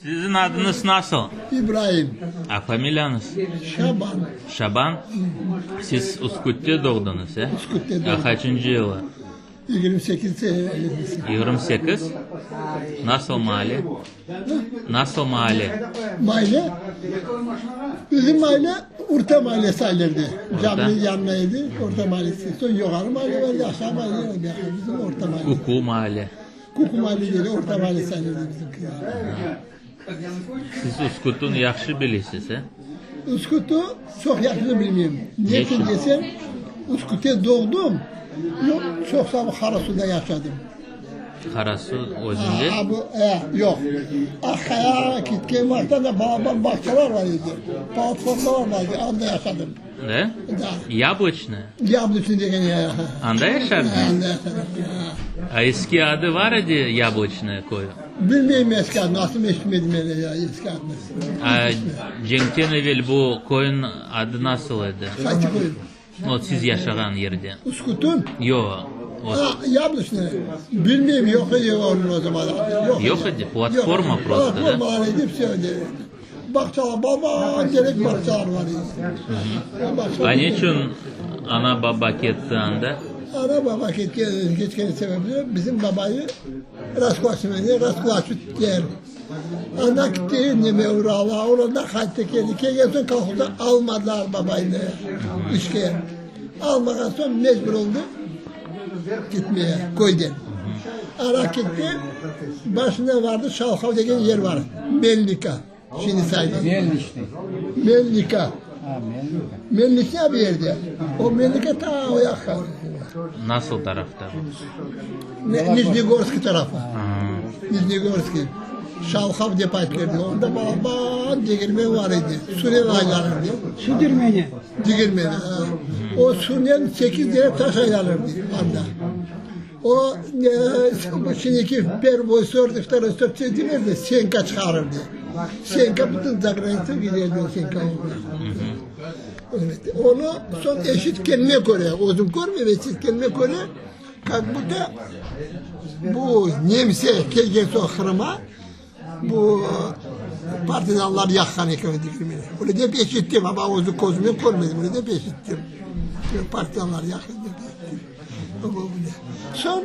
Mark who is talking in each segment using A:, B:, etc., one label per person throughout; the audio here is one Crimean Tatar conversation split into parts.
A: Siziñ adıñız nasıl?
B: İbraim.
A: A familiyañız?
B: Şaban.
A: Şaban? Siz Üskütte doğdıñız, e?
B: Üskütte doğdım.
A: A qaçıncı yılı?
B: 28
A: 28? Nasıl maale? Nasıl maale?
B: Maale? Bizim maale Orta maale sayılırdı. Caminiñ yanında edi, Orta maalesi. Soñ Yuqarı maale vardı, Aşağı maale vardı. Bizim Orta maale.
A: Kuku maale.
B: Kuku maale degil, Orta maale sayılırdı bizimki.
A: Siz Üskütni yahşı bilesiz, e?
B: Üskütni çoq yahşı bilmeyim. Ne içün desem, Üskütte doğdım, çoq zaman Qarasuvda yaşadım.
A: Qarasu özünde?
B: A, bu, e, yoq. Aqaya ketken vaqıtta da balaban bağçalar bar edi, platformalar bar edi, anda yaşadım.
A: Da?
B: Da.
A: Yabloçnaya?
B: Yabloçnaya degen yer.
A: Anda yaşadıñız?
B: Anda yaşadım.
A: A eski adı bar edi Yabloçnaya köyü?
B: Bilmeyim eski adını, asıl eşitmedim öyle ya eski adını.
A: A cenkten evel bu köyniñ adı nasıl edi?
B: Qaysı köy?
A: O, siz yaşağan yerde.
B: Üskütün?
A: Yoq, o.
B: A, Yabloçnaya. Bilmeyim, yoq edi onıñ o zaman adı.
A: Yoq Yoq edi, platforma prosto, da?
B: Platforma bar edi, vse. Bağçalar, baba terek bağçalar bar edi.
A: A ne içün ana-baba ketti anda?
B: Ana-baba ketken, ketken sebebi bizim babayı raskulachimeni raskulachittiler. Anda gitti neme Uralğa, oradan qayttı keldi. Kelgen soñ kolhozda almadılar babaynı işke. Almağan soñ mecbur oldı gitmeye köyden. Ara ketti, başına vardı Şalhav degen yer var, Melnika, şimdi sayılır.
C: Melniçnıy.
B: Melnika.
C: Ha, Melnika.
B: Melniçnıy bir yerde. O Melnika ta o yaqqa.
A: Nasıl tarafta?
B: Nijnegorskiy tarafı. Nijnegorskiy. Şalhav dep aytılırdı. Onda balaban degirmen var edi. Sunen aylanırdı.
D: Su dirmeni.
B: Degirmeni, ha. O sunen sekiz dere taş aylanırdı anda. O, bu şimdiki pervoy sort, vtoroy sort dediler de, senka çıqarırdı. Senka bütün zagranitsiya giderdi o senka. Evet. Onı soñ eşitkenime köre, özüm körmeyim, eşitkenime köre, kak budto bu nemse kelgen soñ Qırıma, Bu partizanlar yaqqan eken degirmeni. Öyle dep eşittim, amma özüm közümnen körmedim, öyle dep eşittim. Partizanlar yaqqan dep eşittim. Soñ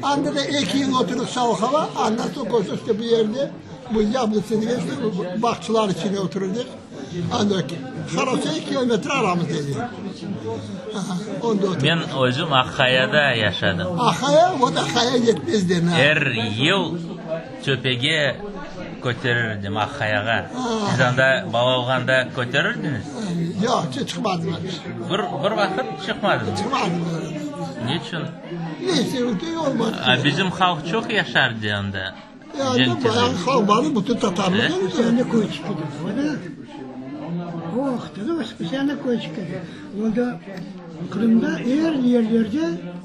B: anda da eki yıl oturdıq Şalhava, andan soñ köçtik işte bu yerde, bu Yablotsa degen işte bağçalar içinde oturdıq. Anda Qarasuv eki kilometr aramızda edi. Onda oturdıq.
A: Men özüm Aqayada yaşadım.
B: Aqaya, vot Aqaya yetmez de.
A: Er yıl Töpege köterirdim, Aqayağa. Siz anda bala olğanda köterirdiñiz?
B: Yoq, çıqmadım.
A: Bir, bir vaqıt çıqmadıñız?
B: Çıqmadım.
A: Neçün?
B: Neyse, olmadı.
A: A bizim halq çoq yaşardı anda.
B: Ya anda bayağı halq bar edi, bütün tatarlar.
D: Spesialnıy köy çıqtı. O vaqıtta da spesialnıy köy çıqtı. Onda Qırımda er yerlerde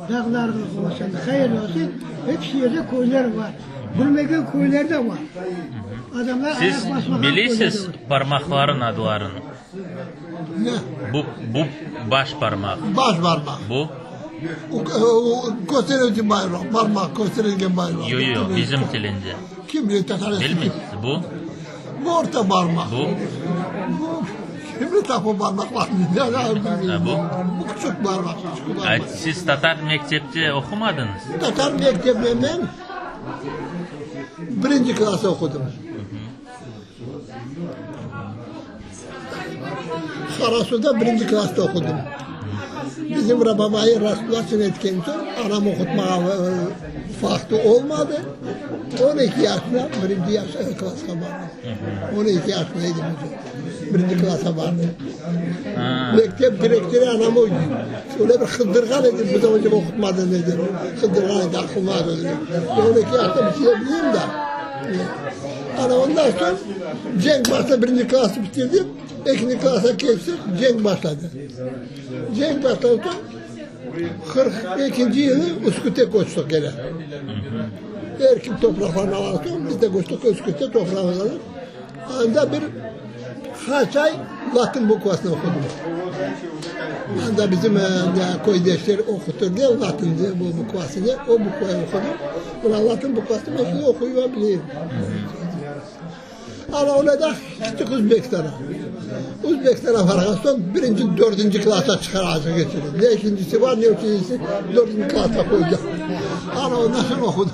D: dağlarda olsun, qayerde olsun, episi yerde köyler bar. Bilmegen köyler de bar. Adamlar
A: Siz
D: ayaq basmağan köyler de
A: bilesiz
D: bar.
A: parmaqların adlarını?
B: Ne?
A: Bu, bu baş parmaq.
B: Baş parmaq.
A: Bu?
B: O, o, kösterici bayroq, parmaq kösterilgen bayroq.
A: Yo, yo, bizim tilinde.
B: Kim bilir tatar
A: Bilmeysiz. Bu?
B: Bu orta parmaq.
A: Bu?
B: Bu kim bilir tapı parmaq var.
A: Ha, bu?
B: Bu küçük parmaq, küçük
A: A,
B: parmaq.
A: siz tatar mektepte oqumadıñız?
B: Tatar mektebinde men birinci klass oqudım. Qarasuvda birinci klassta oqudım. Bizim babayı raskulacin etken soñ, anam oqutmağa vaqtı olmadı. 12 yaşında birinci yaş klassqa bardım. 12 yaşında edim özü. Birinci klassa bardım. Mektep direktorı anamı öyle bir qızdırğan edi, bizi ocam oqutmadı dedi. Qızdırğan edi, aqılmadı. 12 yaşta bir şey bileyim da. Ana ondan soñ cenk başladı, birinci klasnı bitirdim, ekinci klassa keçtik, cenk başladı. Cenk başladı soñ 42 yılı Üsküte köçtik kene. Er kim topraqlarını alğan soñ biz de köçtik Üsküte toprağımızı alıp. Anda bir qaç ay latın bukvasını oqudım. Anda bizim köydeşler oqutırdı latın bukvasını, o bukvayı oqudım. Mına latın bukvasını men şimdi oquyıp bileyim. Ana öyle de gittik Özbekistan'a. Özbekistan'a varğan soñ birinci dördünci klassa çıqarasıñ geçirdi. Ne ikincisi var, ne üçüncüsi, dördünci klassa qoydı. Ana ondan soñ oqudıq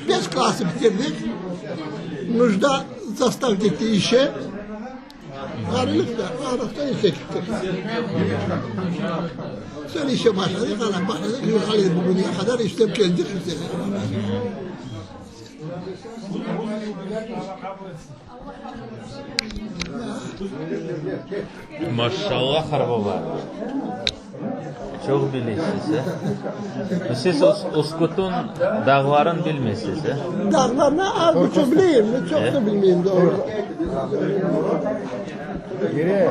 B: Beş klassı bitirdik. Nujda zastav gitti işe. Ğarılıqta, ğarılıqtan işe gittik. Soñ işe başladıq, ana başladıq, hali bugünge qadar işlep keldik.
A: Maşallah, qartbaba, çoq bilesiz, e? Siz Uskutun dağların bilmeysiz, e?
B: Dağlarnı az buçuq bileyim, çoq da bilmeyim, doğru.
C: Gire,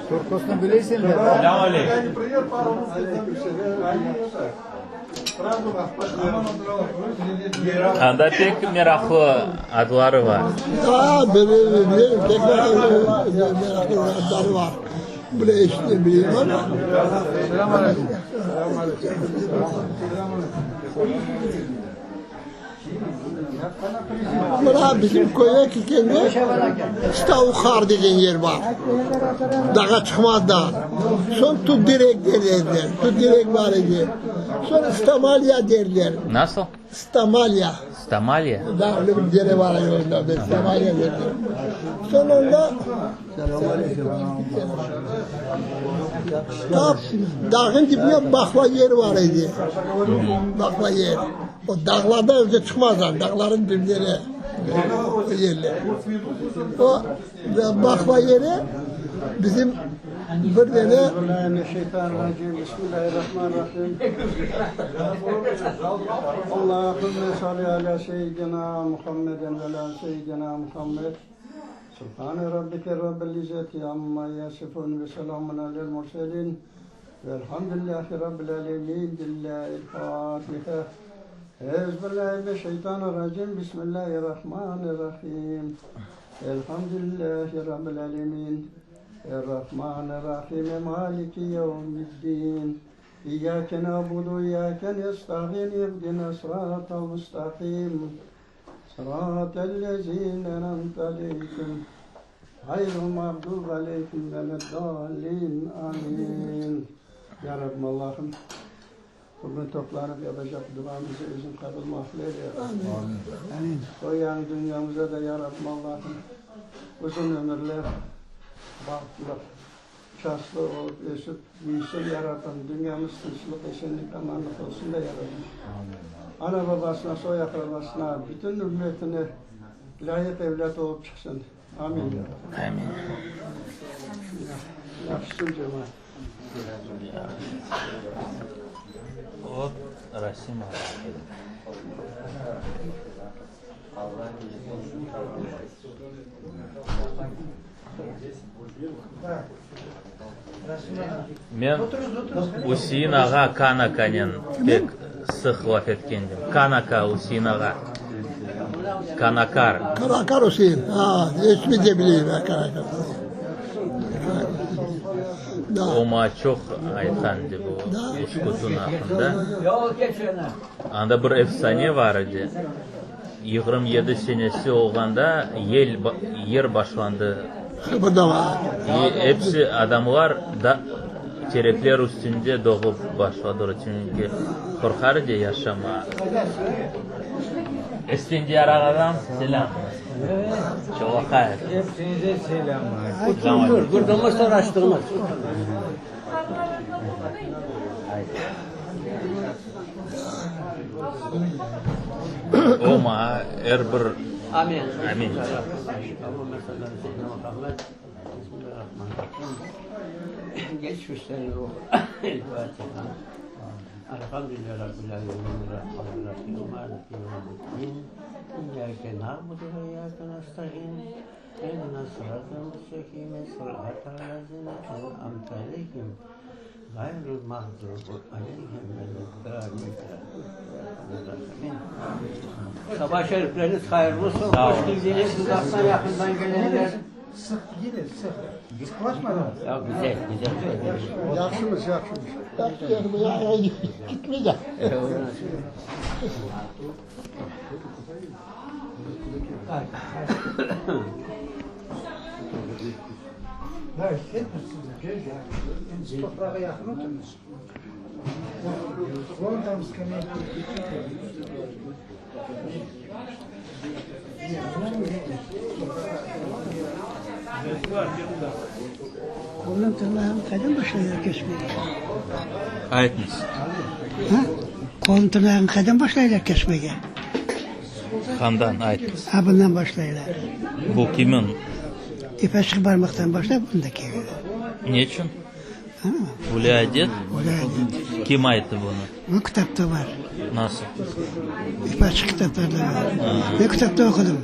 C: Turkosnı bilesiñ de?
A: Selâm aleyküm. Anda pek meraqlı adları bar.
B: Aa, bilem, pek meraqlı adları bar. Bile eşittim, bileyim ama. Mına bizim köye kelgende Stavuhar degen yer bar. Dağa çıqmazdan. Soñ Tutdirek derler. Tutdirek bar edi. Soñ Stamalya derler.
A: Nasıl?
B: Stamalya.
A: Stamalya?
B: Da, öyle bir dere bar edi onda, Stamalya derler. Soñ onda Tap dağın dibine baqla yeri bar edi. Baqla yer. O dağlarda özü çıqmazlar, dağların dibleri, o yerler. O baqla yeri bizim bir dene
E: Subhane rabbike rabbil izzeti amma yasifun ve selamun alel murselin velhamdülillahi rabbil alemin Lillahil Fatiha Euzübillahi mineşşeytanirracim Bismillahirrahmanirrahim Elhamdülillahi rabbil alemin Errahmanirrahim Maliki yevmiddin İyyake na'budu ve iyyake nesta'in İhdina sıratal mustaqim Sıratellezine en'amte aleyhim, ğayril mağdubi aleyhim veleddallin. Amin. Ya Rabbim Allahım, bugün toplanıp yapacaq duamızı Özüñ qabul maqbul eyle, Ya Rabbim. Amin. O yañı dünyamıza da, Ya Rabbim Allahım, uzun ömürler, bahtlı, şanslı olıp ösüp büyüsün, Ya Rabbim. Dünyamız tınçlıq, esenlik, amanlıq olsun da, Ya Rabbim. Ana-babasına, soy-aqrabasına, bütün ümmetine lâyıq evlât olıp çıqsın. Amin, Ya Rabbim.
A: Amin.
E: Yahşısın, cemaat.
A: O, Rasim ağa. Men Üsein ağa Kanakanen pek sıq laf etkendim. Kanaka Üsein ağa. Kanakar.
B: Kanakar Üsein. Ha, ismi de bileyim, Kanakar Üsein.
A: O maña çoq aytqan edi bu Uskutun aqqında. Anda bir efsane bar edi. 27 senesi olğanda yel, yer başlandı. Episi adamlar da terekler üstünde doğıp başladılar, çünki qorqar edi yaşamağa. Esfendiyar ağadan selâm. Çolaqayev.
C: Hepsinize selâmlar.
A: O maña er bir Amin.
F: Saba şerifleriniz hayırlı olsun. Hoş geldiniz. Uzaqtan yaqından gelenler.
C: Sıq yine sıq. Sıqlaşmadan.
F: Ya güzel, güzel.
B: Yahşımız, yahşımız. Gitme de.
D: Qolnıñ tırnağını qaydan başlaylar kesmege?
A: Aytıñız.
D: Ha? Qolnıñ tırnağını qaydan başlaylar kesmege?
A: Qandan, aytıñız.
D: Ha, bundan başlaylar.
A: Bu kimin?
D: Tepaçıq barmaqtan başlap, bunda kele.
A: Ne içün? Öyle adet?
D: Öyle adet.
A: Kim ayttı bunı?
D: Bu kitapta bar.
A: Nasıl?
D: Açıq kitaplarda bar. Men kitapta oqudım.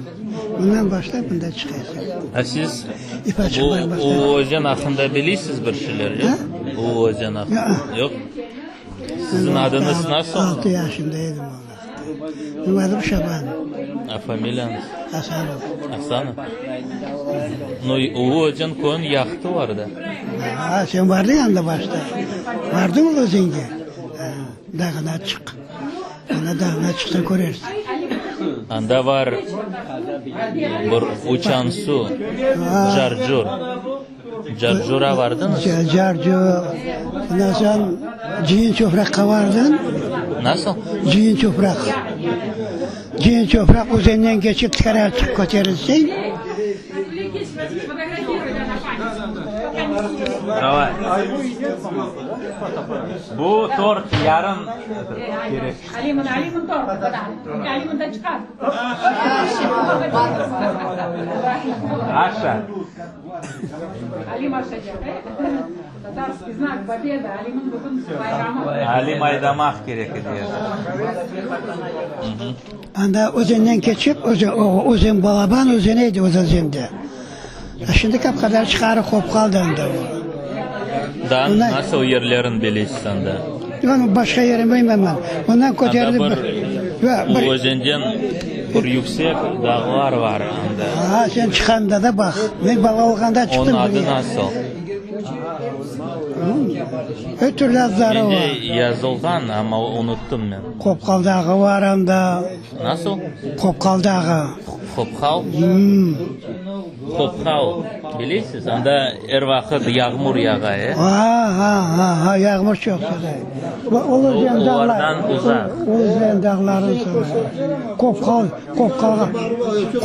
D: Bundan başlap, bunda çıqaysıñ.
A: A siz bu Ulu Özen aqqında bileysiz bir şeyler, yoq? Ulu Özen aqqında, yoq? Siziñ adıñız nasıl?
D: Altı yaşında edim o vaqıtta. Menim adım Şaban.
A: A familiyañız?
D: Asanov.
A: Asanov? No, Ulu Özen köyün yaqtılar da.
D: A, sen bardıñ anda başta. Bardıñ Ulu Özenge? Dağına çıq. Ana dağına çıqsañ körersiñ.
A: Anda bar bir uçan su, Carcur. Carcura bardıñız?
D: Carcur, ondan soñ Cıyın Çopraqqa bardım.
A: Nasıl?
D: Cıyın Çopraq. Cıyın Çopraq özenden keçip tışarığa çıqıp köterilseñ.
A: Davay. Bu tort yarın kerek. Aşa. Alim aydamaq kerek edi.
D: Anda özenden keçip, özen balaban özen edi özende. Şimdi qap-qadar çıqarı qop qaldı anda o.
A: Daa nasıl yerlerin bilesiz anda?
D: Onıñ başqa yerini bilmem men. Ondan köterilip
A: Anda bir, özenden bir yüksek dağlar bar anda.
D: Ha, sen çıqqanda da baq. Men bala olğanda çıqtım.
A: Onıñ adı nasıl?
D: Er türlü adları bar.
A: Mende yazılğan, amma unuttım men.
D: Qopqal dağı bar anda.
A: Nasıl?
D: Qopqal dağı.
A: Qopqal? Qopqal, bilesiz, anda er vaqıt yağmur yağa, e?
D: Ha, ha, ha, ha, yağmur çoq yağa. O
A: Olardan uzaq.
D: Özen dağları Qopqal, Qopqalğa,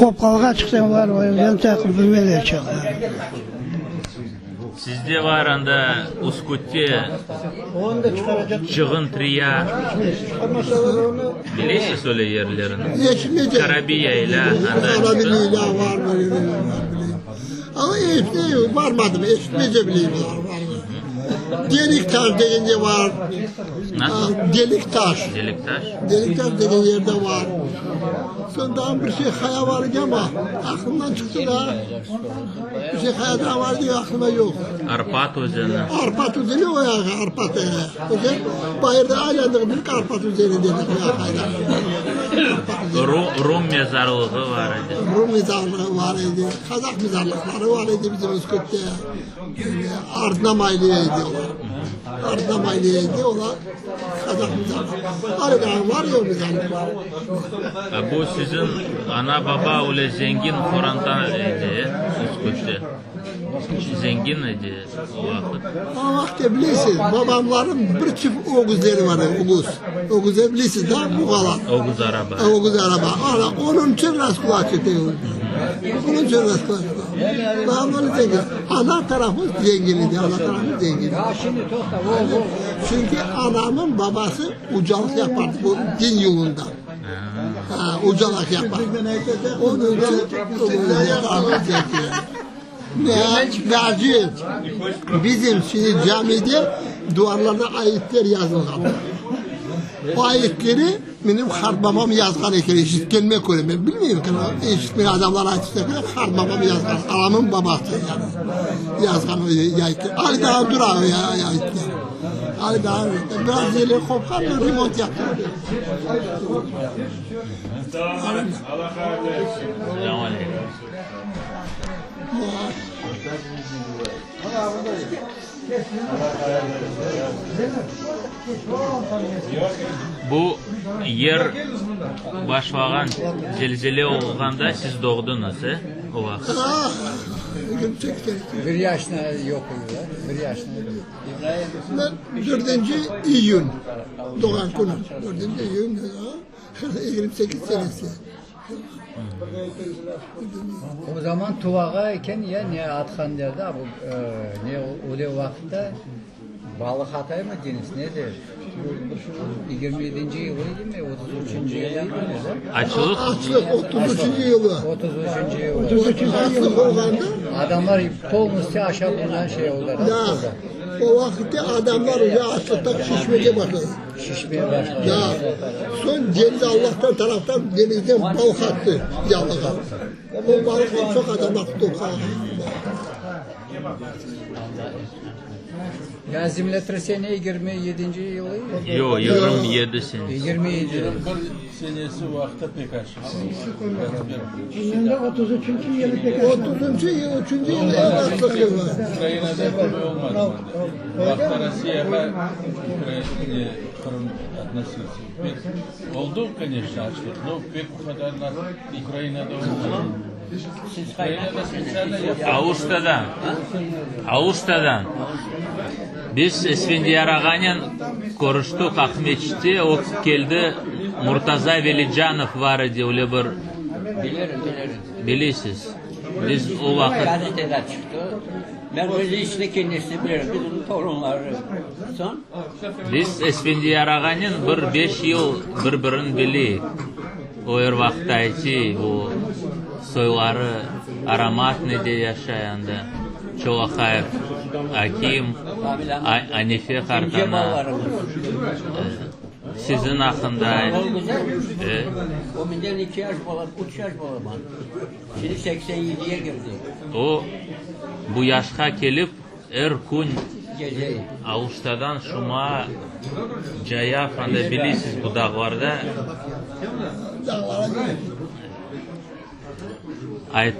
D: Qopqalğa çıqsañ, olar özen taqip bilmeyler çoq.
A: Sizde bar anda Üskütte Cığıntriya, bilesiz öyle yerlerini? Karabi yayla, anda
B: Deliktaş degen de bar.
A: Nasıl?
B: Deliktaş.
A: Deliktaş.
B: Deliktaş degen yerde bar. Soñ daa bir şey haya bar edi ama aqlımdan çıqtı da. Bir şey haya daa bar edi, aqlımda yoq.
A: Arpat özeni.
B: Arpat özeni o yağı, Arpat özeni. Bayırda aylandıq, bildik Arpat özeni dedik o yağı aylandıq.
A: Rum mezarlığı bar edi.
B: Rum mezarlığı bar edi, qazaq mezarlıqları bar edi bizim Üskütte. Ardına maylı edi olar. Ardına maylı edi olar. Qazaq mezarlığı. Var edi, var ya mezarlıqları.
A: Bu siziñ ana-baba öyle zengin qoranta edi, Üskütte? Zengin edi o vaqıt?
B: O vaqıt bilesiz, babamların bir çift ögüzleri var edi, ögüz. Ögüzler bilesiz da, buğalar.
A: Ögüz araba.
B: Ögüz araba. Ana, onıñ içün raskulak ete. Onıñ içün raskulak ete. Babamlar zengin. Ana tarafı zengin edi, ana tarafı zengin edi. Çünki anamın babası ucalıq yapardı, bu din yolunda. Ha, ucalıq yapardı. Onıñ içün zengin. Ne, bizim şimdi camide duvarlarda ayetler yazılğan. O ayetleri menim qartbabam yazğan eken, eşitkenime köre, men bilmeyim, eşitken adamlar aytsa köre, qartbabam yazğan, anamın babası yani, yazğan o ayetler. Ali daa dura o ayetler. Ali daa, biraz yeri qopqan, remont yaptırdı.
A: Selâm aleyküm. Bu yer. Başlağan zelzele olğanda siz doğdıñız, e, o vaqıt?
B: Ah, 28 senesi.
C: Bir yaşına yoq ediler, bir yaşına.
B: Ben 4 iyün doğğan künüm. 4 iyün, 28 senesi.
C: O zaman tuvağa eken ya ne atqan derdi, bu ne öyle vaqıtta balıq ataymı deñiz, ne de? Yigirmi yedinci yılı edimi, otuz üçünci yılı edimi da?
A: Açlıq?
B: Açlıq 33 yılı.
C: Otuz üçünci yılı.
B: Açlıq olğanda
C: Adamlar polностью aşap bundan şey oldular.
B: Da, o vaqıtta adamlar уже açlıqtan şişmege başladı.
C: Şişmeye başladı.
B: Da, soñ deñiz Allahtan taraftan deñizden balıq attı yalığa. O balıqtan çoq adamlar qutulup qaldı.
C: Ya zemlеtrасение 27 yılı?
A: Yoq, 27 senesi.
C: 27.
G: Bir senesi vaqıtta pek açlıq.
D: Ondan da 33 yılı pek
B: 30 yıl, 3 yıl eñ açlıq yılı.
G: Ukrainada kibi olmadı. Vaqıtta Rossiyağa Ukraina, Qırım относился. Pek oldu, конечно, açlıq, но pek o qadar nasıl Ukrainada olmadı. Ukrainada специально yapıldı.
A: Aluştadan. Aluştadan. Biz Esfendiyar ağanen körüştik Aqmeçitte, o keldi, Murtaza Velicanov bar edi, öyle bir
F: Bilirim, bilirim.
A: Bilesiz. Biz o vaqıt.
F: Gazetede çıqtı. Ben lично kendisini bilirim. Bizim torunları. Soñ?
A: Biz Esfendiyar ağanen bir beş yıl bir-birini bileyik. O er vaqıt aytı, bu soyları Aromatnıйde yaşay anda. Çolaqayev Akim, Anife qartana, siziñ aqqında ayt.
F: O güzel. O menden eki yaş bala, üç yaş balaban. Şimdi 87-ye girdi.
A: O, bu yaşqa kelip, er kün
F: Gece.
A: Aluştadan Şuma cayav, anda bilesiz, bu dağlarda
B: Dağlara
A: aytıp.